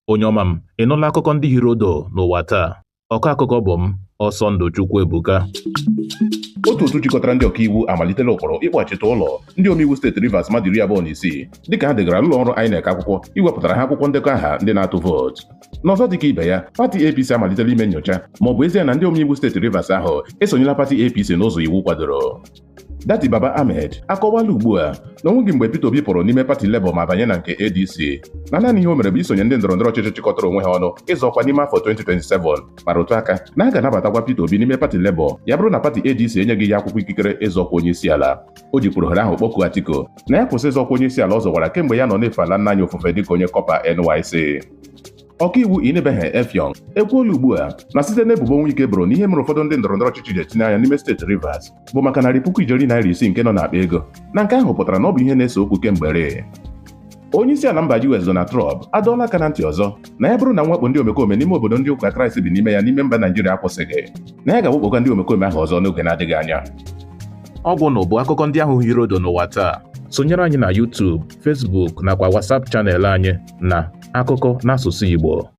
Onye ọma m, ị nụla akụkọ ndị hiri odo n'ụwa taa? Ọkọ akụkọ bụ m, Ọsọndụ Chukwuebuka. Otu otu jikọtara ndị ọkaiwu amalitela ụkpụrụ ịkpọghachite ụlọ ndị omeiwu steeti Rivers mmadụ 26 dịka ha degara ụlọ ọrụ INEC akwụkwọ iwepụtara ha akwụkwọ ndekọ aha ndị na-atụ vootu. N'ọzọ dịka ibe ya, pati APC amalitela ime nyocha ma ọ bụ ezie na ndị omeiwu steeti Rivers ahụ esonyela pati APC n'ụzọ iwu kwadoro. Datti Baba Ahmed akọwala ugbu a na onweghị mgbe Peter Obi pụrụ n'ime pati Labour ma banye na nke ADC, na naanị ihe o mere bụ isonye ndị ndọrọndọrọ ọchịchị chịkọtara onwe ha ọnụ ịzọ ọkwa n'ime afọ 2027, ma rụtụ aka na a ga-anabatakwa Peter Obi n'ime pati Labour ya bụrụ na pati ADC enyeghị ya akwụkwọ ikikere ịzọ ọkwa onye isi ala. O jikwuru ohere ahụ kpọkuo Atiku na ya kwụsị ịzọ ọkwa onye isi ala ọ zọwara kemgbe ya nọ na-efe ala nna anyị ofufe dịka onye kọpa NYSC. Ọkaiwu Inibehe Effiong ekwuola ugbu a na site n'ebubo Wike boro na ihe mere ụfọdụ ndị ndọrọndọrọ ọchịchị ji etinye anya n'ime steeti Rivers bụ maka 100,000 ijeri naira 6 nke nọ n'akpa ego, na nke ahụ pụtara na ọ bụ ihe na-ese okwu kemgbe ree. Onye isi ala mba US Donald Trump adọọla aka na ntị ọzọ na ya bụrụ na mwakpo ndị omekome n'ime obodo ndị ụka Kraịst bi n'ime ya n'ime mba Naijiria akwụsịghị, na ya ga-awakpokwa ndị omekome ahụ ọzọ n'oge na-adịghị anya. Ọ gwụ na bụ akụkọ ndị ahụ hiri odo n'ụwa taa. Sonyere anyị na YouTube, Facebook nakwa WhatsApp channel anyị na Akụkọ n'asụsụ Igbo.